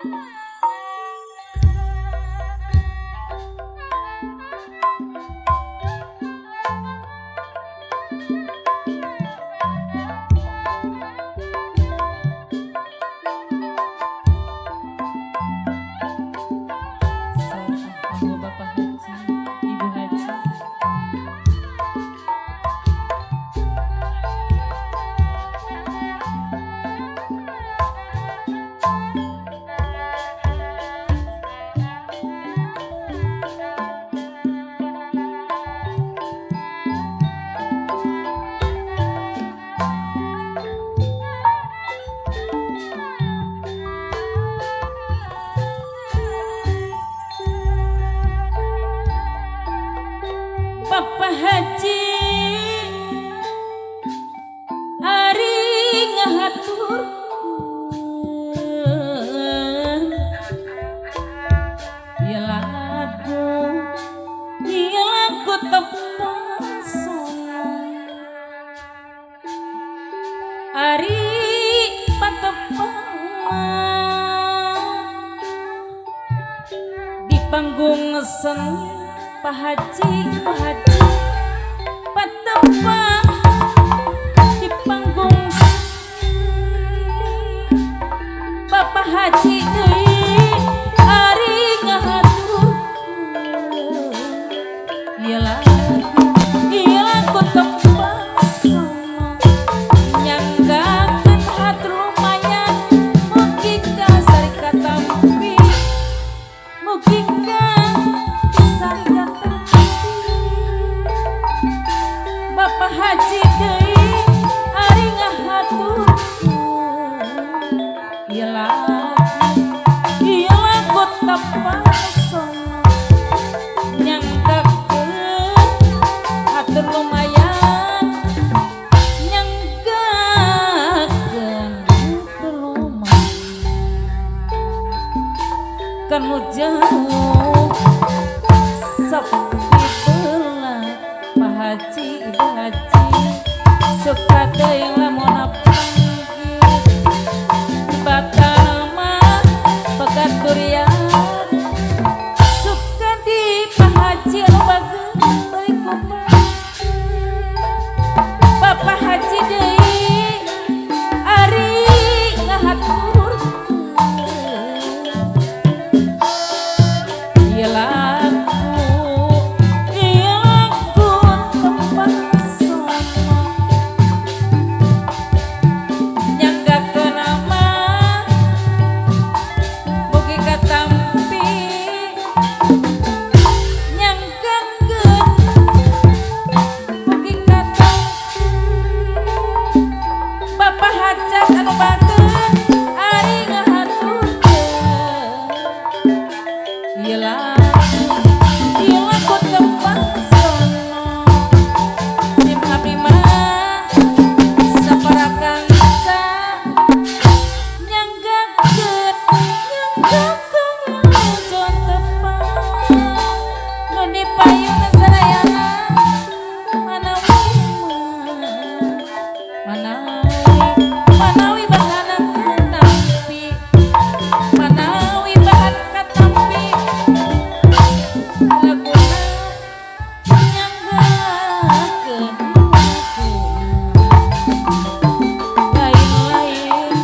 Bapak Haji, Ibu Haji. Bapak Haji ari ngahaturkeun ieu lagu tepang sona ari patepang di panggung seni Pak Haji, Ibu Haji, patepang di panggung Bapak Haji deui ari ngahaturkeun ieu lagu tepang sona nyanggakeun hatur lumayan mugi ka sari katampi mugi ka sari katampi Bapak Haji deui ari ngahaturkeun ieu lagu tepang sona nyanggakeun hatur lumayan nyanggakeun hatur lumayan kanu jauh sepi belah Pak Haji, Ibu Haji suka teuing lamun panggih batana mah pegat durian suka di Pak Haji anu bageun balik kumaha Bapak Haji deui ari ngahaturkeun ieu lagu tepang sona nyanggakeun nama mugi katampi nyanggakeun mugi katampi Bapak Hajat anu bageun ari ngahaturkeun ieu lagu tepang sona sim abdi mah sapara kanca nyanggakeun nyanggakeun wilujeng tepang nu dipayun sadayana manawi manawi manawi bahana katampi manawi bahan katampi laguna nyanggakeun lain-lain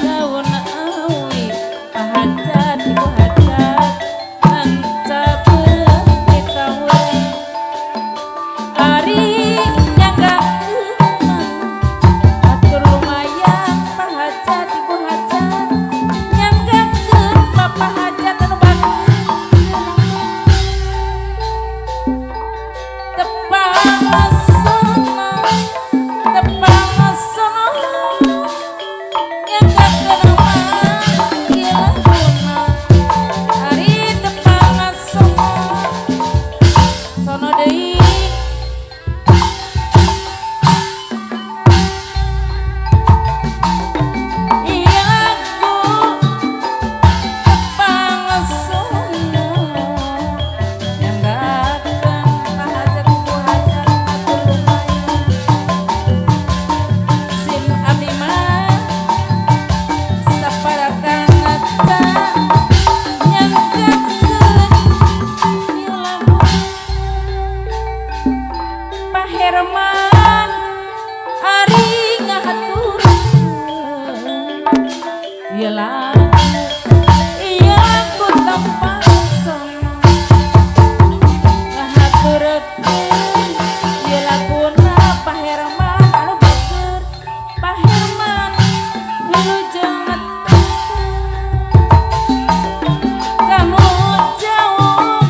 daun awi Pak Hajat, Ibu Hajat tancap beungit kawe ari nyanggakeun Ari ngahaturkeun ieu lagu, ieu lagu tepang sono ngahaturkeun ieu laguna Pa Herman anu bager. Pa Herman wilujeng kanu jauh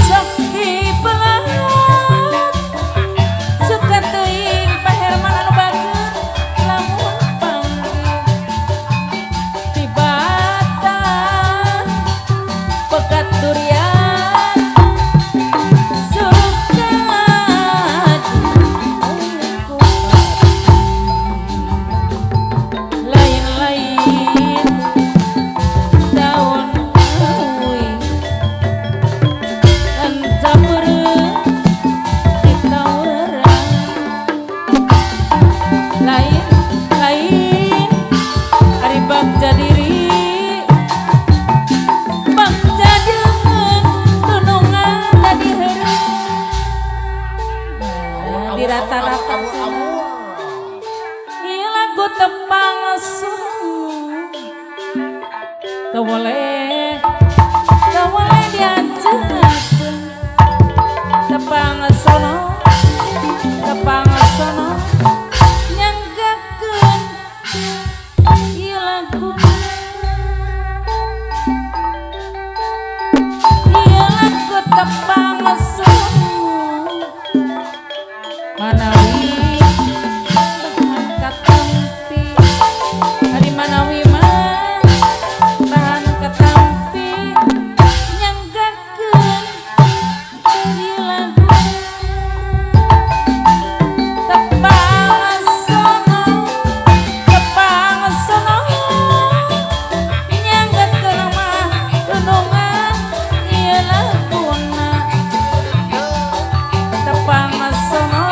sok dibelat suka teuing. Pa Herman anu bager lamun panggil tibatan pekat durian suka ku lain-lain daun uwi encampurkeun ditawaran lain lain ari bagja diri bagja dengan tunungan tadi heureuy di rata-rata. Awur, awur. Ieu lagu tepang sono teu boleh, teu boleh diajeng-ajeng. Tepang sono, tepang sono nyanggakeun ieu lagu, ieu lagu tepang sono manawi bahan katampi. Ari manawi mah bahan katampi nyanggakeun ieu lagu tepang sono, tepang sono nyanggakeun mah tunungan ieu laguna tepang sono.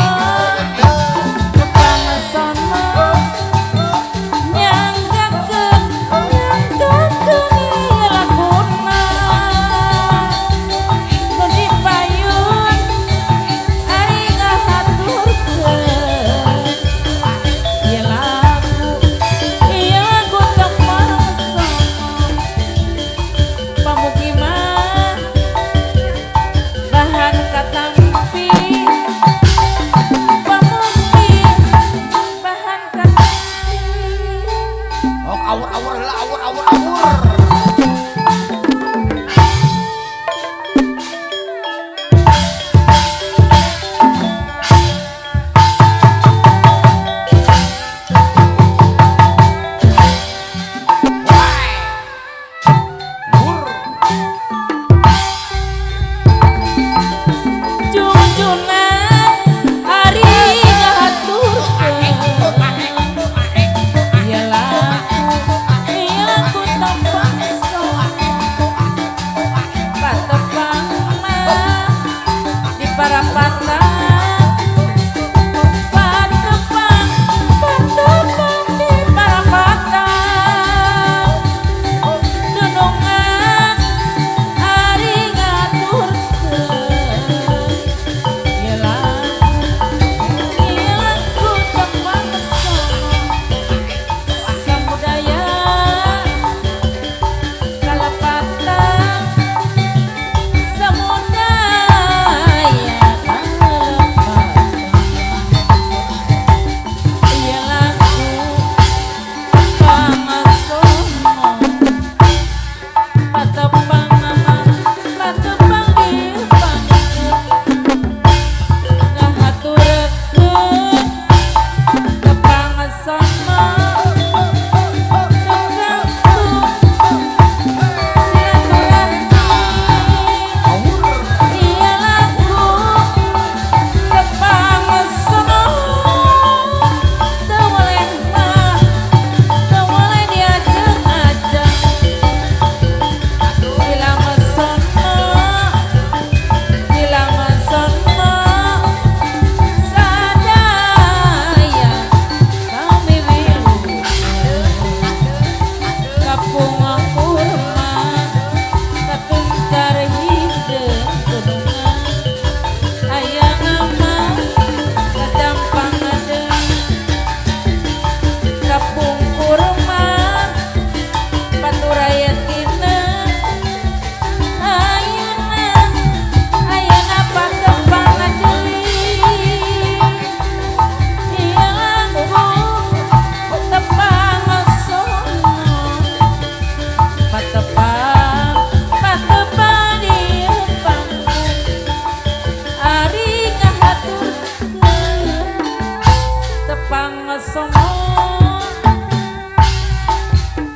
Songo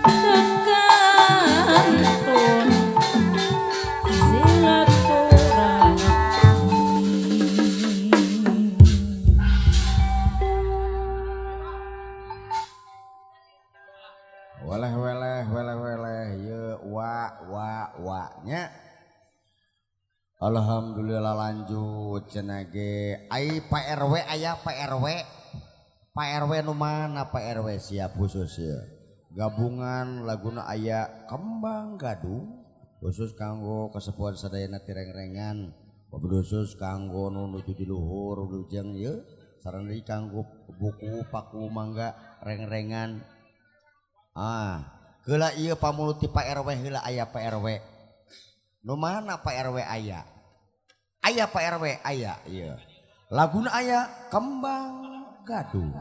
teu kantun silaturahmi. Weleh weleh weleh weleh ye wa wa wa nya. Alhamdulillah lanjut cenah ge. Ai Pak RW aya Pak RW. Pak RW nu mana Pak RW siap khusus ya. Gabungan laguna aya Kembang Gadung khusus kanggo kesepuhan sadayana tirengrengan, khusus kanggo nu nuju di luhur wilujeng ye, sareng deui kanggo buku paku mangga rengrengan. Ah, heula ieu pamulut ti Pak RW heula aya Pak RW. Nu mana Pak RW aya? Aya Pak RW aya ieu. Laguna aya Kembang Gadung.